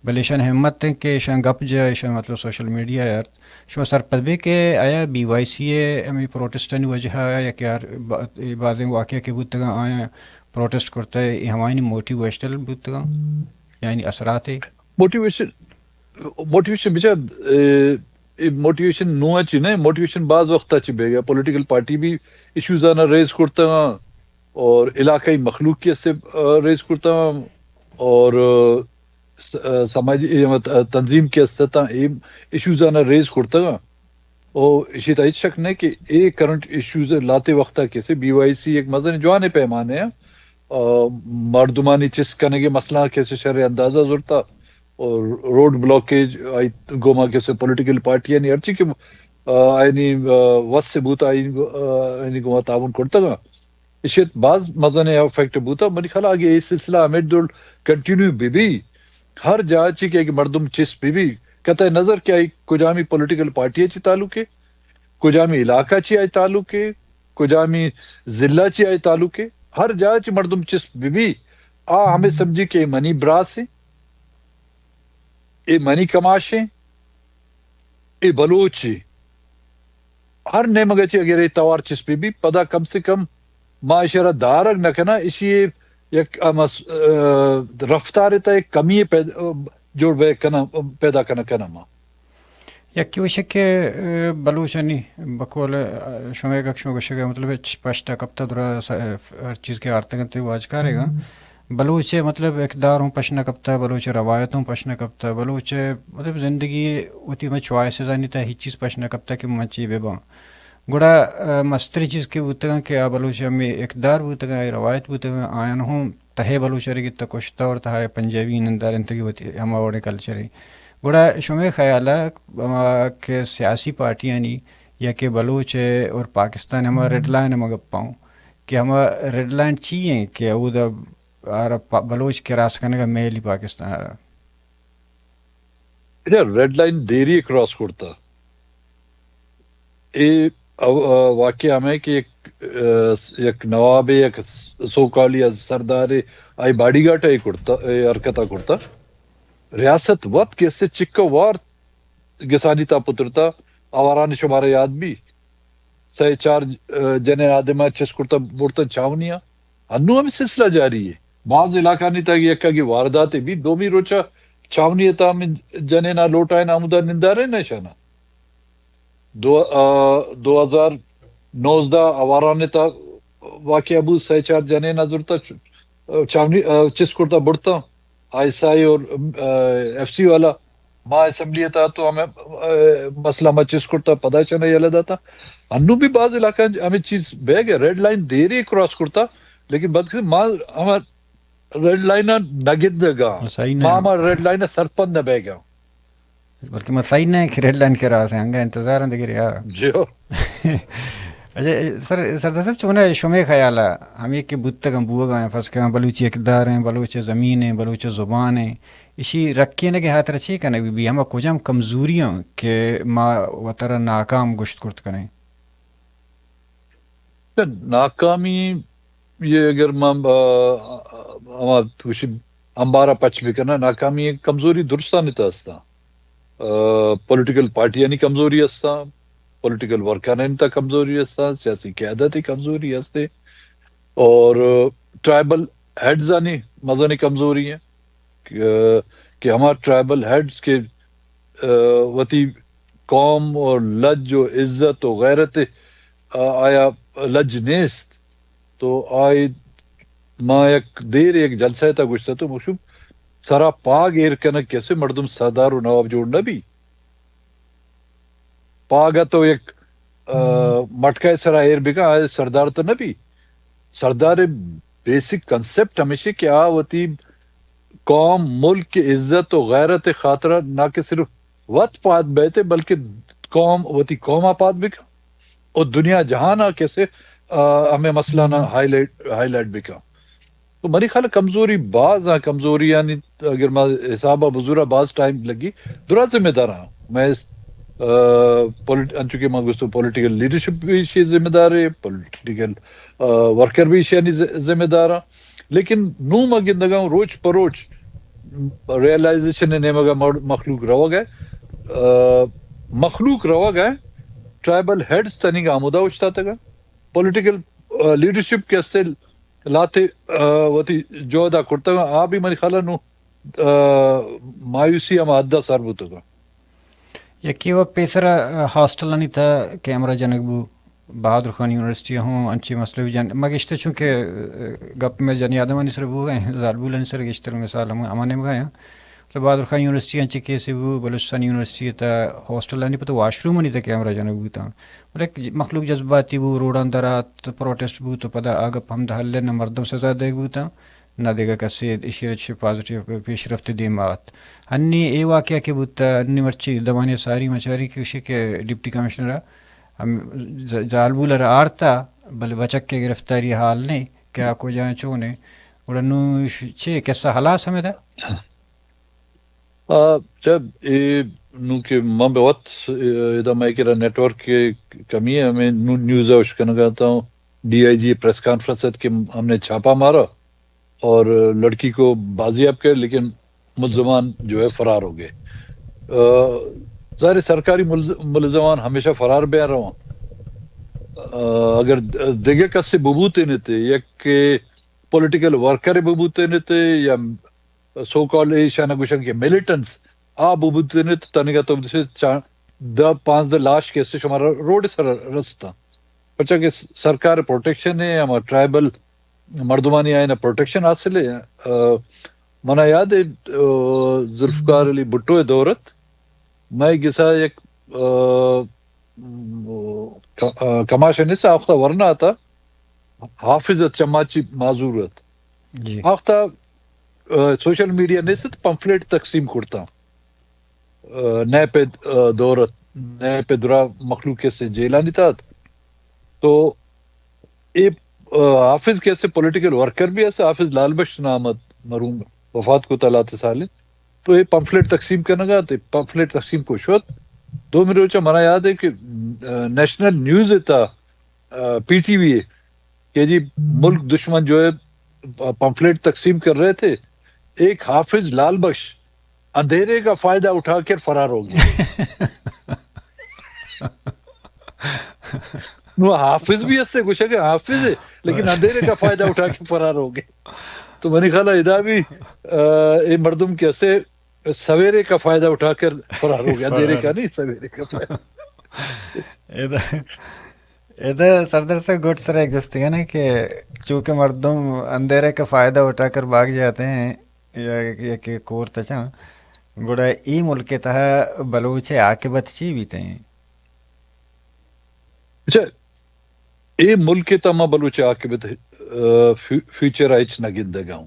بلے ایشان ہمت ہیں کہ ایشان گپ جا، ایشان مطلب سوشل میڈیا یار شما سرپد بے کہ آیا بی وائی سی ءِ ہمے پروٹسٹانی وجہ ءَ یا کہ ہر با-، بازیں واقعہ کہ بوتگاں آیاں پروٹسٹ کرتہ، اے ہمایانی موٹیویشنل بوتگاں، یعنی اثرات؟ موٹیویشن، موٹیویشن بچار، اے، اے موٹیویشن نوں چی نہ، موٹیویشن باز وقت چی بیگا، پولیٹیکل پارٹی بھی ایشوز آنا ریز کرتگاں اور علاقائی مخلوق کے سے، آ، ریز کرتگاں اور، آ، س-، آ، سماجی، اے، مت-، آ، تنظیم کہ است اتاں، اے ایشوز آنا ریز کرتگاں۔ او ایشی تا ہچ شک نہ کہ اے کرنٹ ایشوز لاتے وقتا کسے بی وائی سی ایک مزن جوانے پیمانے ہیں۔ آ، مردمانی چست کنگے مسئلہ کسے شر اندازہ زرتا اور روڈ بلاکیج آئی گوما کسے پولیٹیکل پارٹیانی ہرچی کہ، آ، آئینی، آ، وس سے بوتا آئی، آ، آئینی گوما تعاون کرتگا۔ اشیت باز مزنیں افیکٹ بوتا۔ منی خیال اگہ اے سلسلہ ہمے ڈول کنٹینیو بہ بی، ہر جاہ چی کہ اگہ مردم چست بہ بی، قطع نظر کہ آئی کجامی پولیٹیکل پارٹی چی تعلق ہے، کجامی علاقہ چی آئی تعلق ہے، کجامی ضلع چی آئی تعلق ہے، ہر جاہ چی مردم چست بہ بی، آ ہمیں سمجھی کہ اے منی براس ہے، اے منی کماش ہے، اے بلوچ ہے۔ ہر نیمگ ء چہ اگر اے توار چست بہ بیت، پدا کم سے کم ما اشی ء را دارگ نہ کناں، اشی ء یک ہما س-، ا، رفتار ء تہ یک کمی ء پید-، جوڑ بہ کناں، پیدا کناں کناں ما۔ یکے وش کہ، ا، بلوچانی بقول، ا، شمئے گپ شما گوشگ ء مطلب ہچ پشت نہ کپتہ، درا س-، ہر چیز کہ آرتگ انت واجکارے گا۔ بلوچ ء مطلب اقدار ہوں پش نہ کپتہ، بلوچ ء روایت ہوں پش نہ کپتہ، بلوچ ء مطلب زندگی ء وتی ہمے چوائسز آنی تہ ہچ چیز پش نہ کپتہ کہ من چی بہ باں۔ گڑا، ا، مستریں چیز کہ بوتگاں کہ آ بلوچ ء ہمے اقدار بوتگاں، آئی روایت بوتگاں، آیان ہوں تہ ء بلوچ ء گت ء کشتہ اور تہ ء پنجابی نندارینتگی وتی ہما وڑیں کلچر ء۔ گڑا شمئے خیال ء، ا، کہ سیاسی پارٹیانی یا کہ بلوچ ء اور پاکستان ہما ریڈ لائن ہما گپاں کہ ہما ریڈ لائن چی ہیں کہ اودا آرا پا-، بلوچ کراس کنگا میلی پاکستان آرا۔ اچھا، ریڈ لائن دیری کراس کرتا۔ اے او-، آ، واقعہ ہمیں کہ یک، آ، یک نواب، یک سو کالی از سردار، آئی باڈی گارڈ اے کرتا، اے حرکتا کرتا۔ ریاست وت کہ اسے چکا وار گسانی تا پترتا، آواران شمارا یاد بھی۔ سئے چار، آ، جنین آدم ء چست کرتہ برتہ چاونی ء۔ انوں ہمے سلسلہ جاری ہے۔ بعض علاقہانی تہ یکاگی وارداتے بیت، دومی روچ ء چاونی ء تہ ہمے جنین ء لوٹائین ہمودا نندارین ء اشانا۔ دو، آ، دو ہزار نوزدہ آواران ء تہ واقعہ بوت، سئے چار جنین ء زرتہ چ-، چاونی، آ، چست کرتہ برتہ۔ آئی ایس آئی اور، آ، ایف سی والا، ما اسمبلی ء تہ تو ہمیں، آ، مسئلہ ما چست کرتا، پدا چنا یلہ داتا۔ انو بھی بعض علاقہ ہمیں چیز بیگ ہے، ریڈ لائن دیری کراس کرتا، لیکن بدقسمت ما ہما ریڈ لائن نہ گندگا۔ صحیح نہ۔ ما ہما ریڈ لائن سرپند نہ بیگا۔ بلکہ ما صحیح نہ کہ ریڈ لائن کرا سے، انگا انتظار ہیں دگرے، ہاں۔ جی ہو۔ اچھا، سر، سردار صاحب، چون اے شمے خیال ءَ ہمے کہ بوتگ اَنت، بوگ ءَ اَنت، فرض کن بلوچی اقدار اِنت، بلوچ زمین اِنت، بلوچ زبان اِنت، ایشی رکینگ ءِ ہاترا چے کنگ بہ بیت؟ ہما کجام کمزوری اَنت کہ ما وتارا ناکام گوشت کرت کنیں؟ ناکامی، یہ اگر ما، آ، ہما توشی انبارہ پچ بکناں، ناکامی کمزوری درستانی تہا ہستاں۔ آ، پولیٹیکل پارٹیانی کمزوری ہستاں، پولیٹیکل ورکرانی تہا کمزوری ہستاں، سیاسی قیادت کمزوری ہستے، اور ٹرائبل ہیڈز آنی مزنی کمزوری اِنت کہ، کہ ہما ٹرائبل ہیڈز کہ، آ، وتی قوم اور لج و عزت و غیرت، آ، آیا لج نیست، تو آئی ما یک دیر یک جلسہ ءِ تہا گوشتہ تو مشوب سرا پاگ ایر کنگ کسے مردم سردار و نواب جوڑ نہ بی۔ پاگ ءَ تو یک، آ، مٹکہ ءِ سرا ایر بکن، آ سردار تو نہ بی۔ سردار ءِ بیسک کنسپٹ ہمیشی کہ آ وتی قوم، ملک ءِ عزت و غیرت ءِ خاطرا نہ کہ صرف وت پاد بیت، بلکہ قوم، وتی قوم ءَ پاد بکن و دنیا جہان ءَ کسے، آ، ہمے مسئلہ نا ہائی لائٹ، ہائی لائٹ بکن۔ تو منی خیال ءَ کمزوری باز آں، کمزوری یعنی اگر ما حساب ءَ بزوراں باز ٹائم لگی، درا ذمہ دار آں۔ میں اس، آ، پولیٹ-، انچو کہ ما گوشتو پولیٹیکل لیڈرشپ بھی ایشی ذمہ دار ہے، پولیٹیکل، آ، ورکر بھی ایشی یعنی ذ-، ذمہ دار آں۔ لیکن نوں ما گندگاں روچ پہ روچ ریئلائزیشن ءِ نیمگ ءَ مر-، مخلوق روگ ءَ، آ، مخلوق روگ ءَ، ٹرائبل ہیڈز تنیگا ہمودا اوشتاتگ ءَ، پولیٹیکل، آ، لیڈرشپ کہ اسے لاتے، آ، وتی جہد ءَ کرتگ ءَ، آ بھی منی خیال ءَ نوں، آ، مایوسی ہما حد ءَ سر بوتگ ءَ۔ یکے و پیسر ءَ ہاسٹلانی تہ ءَ کیمرہ جنگ بو، بہادر خان یونیورسٹی ءَ ہوں انچیں مسئلہ بھی جن-، ما گشتہ چونکہ، آ، گپ میں جنی آدمانی سر بوگ ءَ ایں، زالبولانی سر گشتر مثال ہم ہما نیمگ ءَ ایں۔ مطلب بہادر خان یونیورسٹی انچیں کیسے بو، بلوچستان یونیورسٹی ءِ تہ ءَ ہاسٹلانی پہ تو واش رومانی تہ ءَ کیمرہ جنگ بوتاں۔ بلے مخلوق جذباتی بو، روڈاں در آت، پروٹسٹ بو، تو پدا آ گپ ہم دہ ہلے نہ مردم سزا دیگ بوتاں، نہ دگہ کسے ایشی ءَ چہ پازیٹیو پیش رفت دیم آت۔ ہنی اے واقعہ کہ بوتہ، ہنی مرچی دمانے ساری مچاری کہ گوشی کہ ڈپٹی کمشنر ءَ ہم ز-، زالبول ءَ را آرتا، بلے بچک ءِ گرفتاری حال نہیں کہ آ کجا چون ہے۔ گڑا نوں ش-، چے قصہ ہلاس ہمیں دا؟ آ، چہ اے نوں کہ من بہ وت، اے، ادا مئے کرا نیٹ ورک ءِ کمی ہے، ہمیں نوں نیوز ءَ اشکنگا تا، D I G press conference ات کہ ہم نے چھاپا مارا اور لڑکی کو بازیاب کر، لیکن ملزمان جو ہے فرار ہو گئے۔ آ، ظاہر ہے سرکاری ملز-، ملزمان ہمیشہ فرار بیا رہواں۔ آ، اگر د-، دگہ کسے ببوتینتے، یک کہ پولیٹیکل ورکر ببوتینتے یا سو کال ایشانا گوشن کہ ملیٹنٹس آ ببوتینت، تنیگا تو چا-، دہ پانزدہ لاش کہ است شمارا روڈ سر رستاں۔ پرچا کہ س-، سرکار پروٹیکشن ہے، ہما ٹرائبل مردمانی آئینا پروٹیکشن حاصل ہے۔ آ، منا یاد ہے، آ، ذوالفقار علی بھٹو دورت، میں گسا یک، آ، م-، ک-، آ، کماش نیست، آ وختا ورنا آتا، حافظ ات چماچی معذور ات۔ جی۔ آ وختا، آ، سوشل میڈیا نیست، پمفلٹ تقسیم کرتا۔ آ، نئے پہ، آ، دور ات، نئے پہ درا مخلوق کسے جیلانی تات۔ تو اے، آ، حافظ کسے پولیٹیکل ورکر بھی اسے، حافظ لال بخش نام ات، مرحوم وفات کو تلاتے سالے۔ تو اے پمفلٹ تقسیم کنگا تے، پمفلٹ تقسیم کو شد۔ دومی روچا منا یاد ہے کہ، آ، نیشنل نیوز تا، آ، پی ٹی وی ہے کہ جی ملک دشمن جو ہے پ-، پمفلٹ تقسیم کر رہے تھے، ایک حافظ لال بخش اندھیرے کا فائدہ اٹھا کر فرار ہو گیا۔ نو حافظ بھی اس سے گوشا کہ حافظ ہے، لیکن اندھیرے کا فائدہ اٹھا کے فرار ہو گئے۔ تو منی خیال ہے ادا بھی، آ، یہ مردم کیسے سویرے کا فائدہ اٹھا کر فرار ہو گیا، اندھیرے کا نہیں، سویرے کا فائدہ۔ ادا، ادا سردار صاحب گٹ سر ایک جستگا نا کہ چونکہ مردم اندھیرے کا فائدہ اٹھا کر بھاگ جاتے ہیں، یا، یا کہ کور تچاں، گڑا ای ملک تہا بلوچ عاقبت چی بیتے ہیں؟ اچھا، اے ملک ءِ تہ ما بلوچ عاقبت، آ، فیو-، فیوچر ءَ ہچ نہ گندگ ءَ اوں۔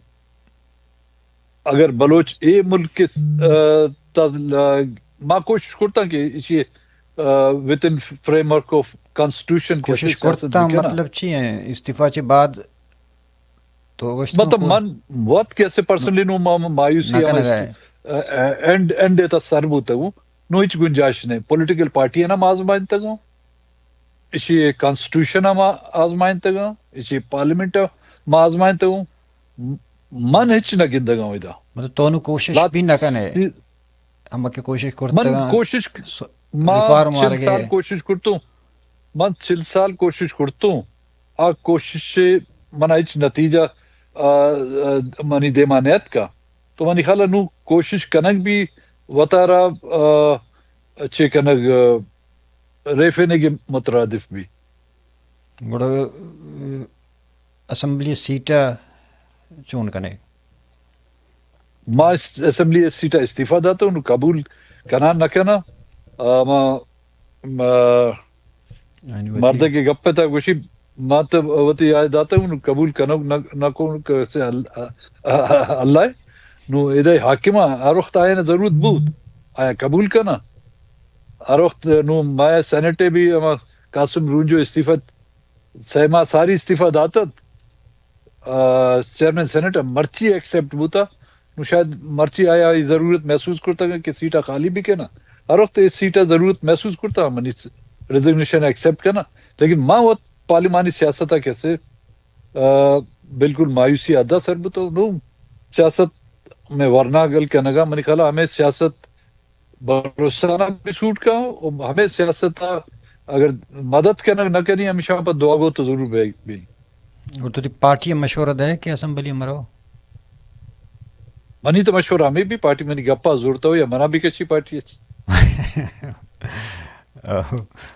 اگر بلوچ اے ملک ءِ، آ، تہ، آ، ما کوشش کرتاں کہ ایشی، آ، within framework of کانسٹیٹیوشن کیسے کوشش سیاست کرتا، بھی کنا۔ مطلب چی ہے استعفی چے بعد؟ تو گوشت مطلب کو من وت کیسے پرسنلی نو ما-، مایوسی نہ ہم کنگا ہے۔ اینڈ، اینڈ تا سر بوتا ہوں۔ نو ہچ گنجائش نہیں۔ پولیٹیکل پارٹی ہے نا، ما آزمائنتگوں۔ اسی کانسٹیٹیوشن ما آزمائنتگوں۔ اسی پارلیمنٹ ما آزمائنتگوں۔ من ہچ نہ گندگوں ادا۔ مطلب تو نو کوشش لات بھی نہ کنے؟ سی-، ہم کہ کوشش من کرتگاں، کوشش ک-، س-، ما ریفارم چل آرگے۔ سال کوشش کرتوں۔ من چل سال کوشش کرتوں۔ آ کوشش سے من ہچ نتیجہ، آ، آ، منی دیما نیتکا۔ تو منی خیال نو کوشش کنگ بھی وتارا، آ، چے کنگ، آ، ریفینگے مترادف بھی۔ گڑا، آ، اسمبلی سیٹ ء چون کنے؟ ما اس-، اسمبلی سیٹ ء استعفی داتو، نو قبول کنا نہ کنا، آ، ما، ما آنی وتی مردے کے گپے تا گوشی، ما تو وتی آئے داتا ہوں، نو قبول کنو نہ، نہ کون کسے ال-، آ، آ، اللہ ہے۔ نو ادھے حاکمہ ہر وقت آئے نہ ضرورت بود، آیا قبول کنا۔ ہر وقت نو ما سینٹ بھی ہما قاسم رونجو استعفی سہ ماہ ساری استعفی داتت، آ، چیئرمین سینیٹ ء مرچی ایکسپٹ بوتا، نو شاید مرچی آیا ای ضرورت محسوس کرتا کہ سیٹ ء خالی بھی کنا۔ ہر وقت اس سیٹ ء ضرورت محسوس کرتا، منی ریزگنیشن ایکسپٹ کنا۔ لیکن ما وت پارلیمانی سیاست ء کیسے، آ، بالکل مایوسی ء حد ء سر بوتو۔ نو سیاست میں ورنا گل کنگا، منی خیال ء ہمیں سیاست بلوچستان ء بھی سوٹ کن، و ہمے سیاست ء اگر مدد کنگ نہ کنی، ہمیشاں پہ دعا گو تو ضرور بے، بی۔ اور تو تی پارٹی ء مشورہ دے کہ اسمبلی ء مرو؟ منی تو مشورہ ہمیں بھی، پارٹی منی گپا زورتا ہو یا منا بھی کچی پارٹی اچ۔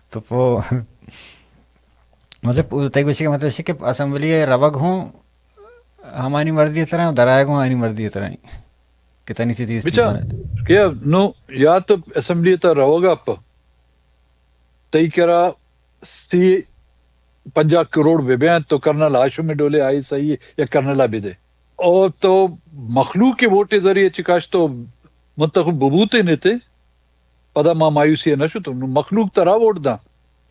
تو پو-، مطلب، تئی گوشی کا مطلب ہے کہ اسمبلی ء روگ ہوں ہمانی مرضی ء ترا، درائگ ہوں ہمانی مرضی ء ترا۔ کہ تنی چیزی بچا، استعمال ہے۔ کہ نو یا تو اسمبلی تا روگا پہ تئی کرا سی پنجاہ کروڑ بہ بیاں تو کرنل ہاشم ڈولے آئی ایس آئی یا کرنل آ بدے۔ او تو مخلوق کے ووٹ ذریعے چکاش تو منتخب ببوتے نیتے۔ پدا ما مایوسی ء نہ شتوں۔ نوں مخلوق ترا ووٹ داں،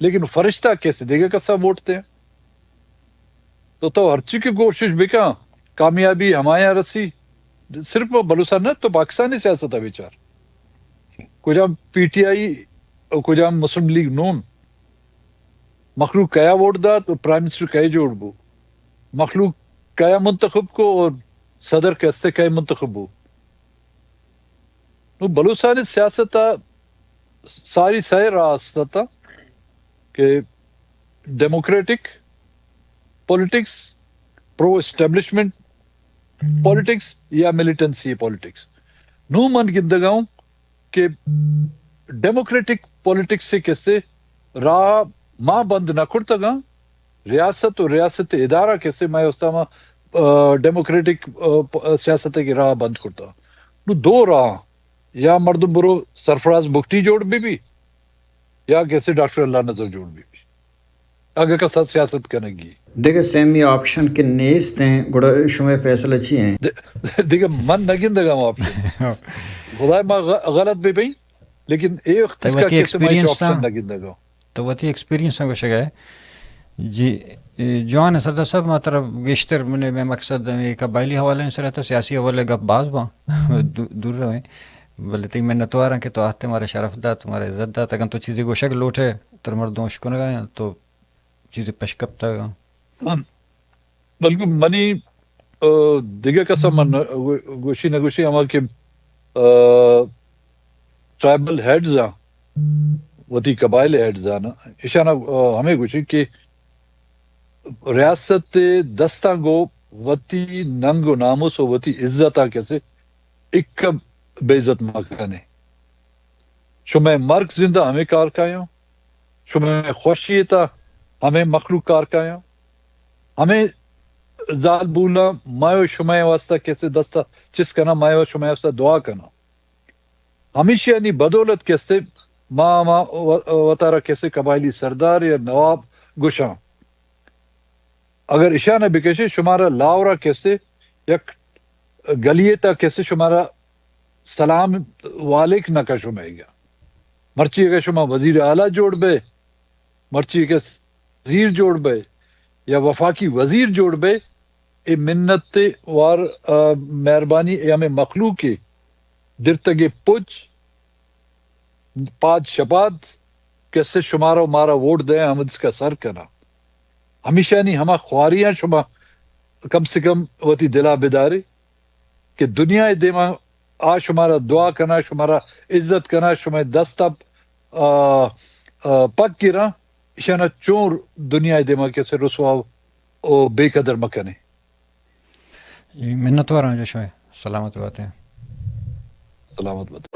لیکن فرشتہ کیسے دگہ کسا ووٹ دے؟ تو تو ہرچی کہ کوشش بکاں، کامیابی ہمایاں رسی۔ صرف بلوچستان نہ، تو پاکستانی سیاست ء بچار۔ کجام پی ٹی آئی و کجام مسلم لیگ نون؟ مخلوق کیا ووٹ دات و پرائم منسٹر کئے جوڑ بو؟ مخلوق کیا منتخب کو اور صدر کیسے کئے منتخب بو؟ نوں بلوچستانی سیاست ء ساری سئے راہ است ات کہ ڈیموکریٹک پولیٹکس، پرو اسٹیبلشمنٹ پولیٹکس یا ملیٹنسی پولیٹکس۔ نوں من گندگا ہوں کہ ڈیموکریٹک پولیٹکس سے کسے راہ ما بند نہ کرتگاں، ریاست و ریاست ادارہ کسے مئے استاما، آ، ڈیموکریٹک، آ، پ-، سیاست کی راہ بند کرتا۔ نوں دو راہ، یا مردم برو سرفراز بگٹی جوڑ بی بی، یا کسے ڈاکٹر اللہ نذر جوڑ بی بی۔ اگہ کسا سیاست کنگی۔ دگہ سیمی آپشن کہ نیست ہیں، گڑا شمئے فیصلہ چی ہیں؟ د-، دگہ من نہ گندگا ہوں آپشن۔ خدای ما غ-، غلط بہ بئیں، لیکن اے وقت تئی اس کا وتی کسے ما ہچ ایکسپیرینس آپشن ہاں۔ نہ گندگا۔ تو وتی ایکسپیرینس ہم گوشگ ء۔ جی، اے، جوان سردار صاحب، ما ترا گیشتر من، من مقصد ہمے قبائلی حوالے سر ات، سیاسی حوالے گپ باز باں۔ دو-، دور رویں۔ بلے تئی منتواراں کہ تو آتے مارا شرف دات، مارا عزت دات۔ اگن تو چیزے گوشگ لوٹے، تر مردم اشکنگا تو چیزے پشکپتگا۔ بلکہ منی، آ، دگہ کسا من گو-، گوشی نہ گوشی، ہما کہ، آ، ٹرائبل ہیڈز آں، وتی قبائل ہیڈز آں، اشانا، آ، ہمے گوشی کہ ریاست دستاں گو وتی ننگ و ناموس و وتی عزت آں کسے اکا بے عزت مہ کنے۔ شمئے مرگ زندہ ہمے کار کایاں، شمئے خوشی تا ہمے مخلوق کار کایاں، ہمے زال بولاں مئے و شمئے واسطہ کسے دستا چست کناں، مئے و شمئے واسطہ دعا کناں۔ ہمیشی انی بدولت کسے ما، ما و-، وتارا کسے قبائلی سردار یا نواب گوشاں۔ اگر اشاں ء بکشے، شمارا لاہور ء کسے یک گلی ء تا کسے شمارا سلام و علیک نہ کشو مئیگا۔ مرچی اگر شما وزیر اعلی جوڑ بے، مرچی کہ وزیر جوڑ بئے یا وفاقی وزیر جوڑ بئے، اے منت وار، آ، مہربانی اے ہمیں مخلوق ءِ درتگ ءِ پچ پاد شپاد کہ سے شمارا و مارا ووٹ دے، ہم اس کا سر کنا۔ ہمیشانی ہما خواریاں شما کم سے کم وتی دلا بدارے کہ دنیا ءِ دیما آ شمارا دعا کنا، شمارا عزت کنا، شمئے دست ءَ، آ، آ، پک گراں، اشانا چون دنیا ءِ دیما کسے رسوا و بے قدر مکنے۔ جی، منتواراں جو شمئے۔ سلامت باتیں۔ سلامت بات۔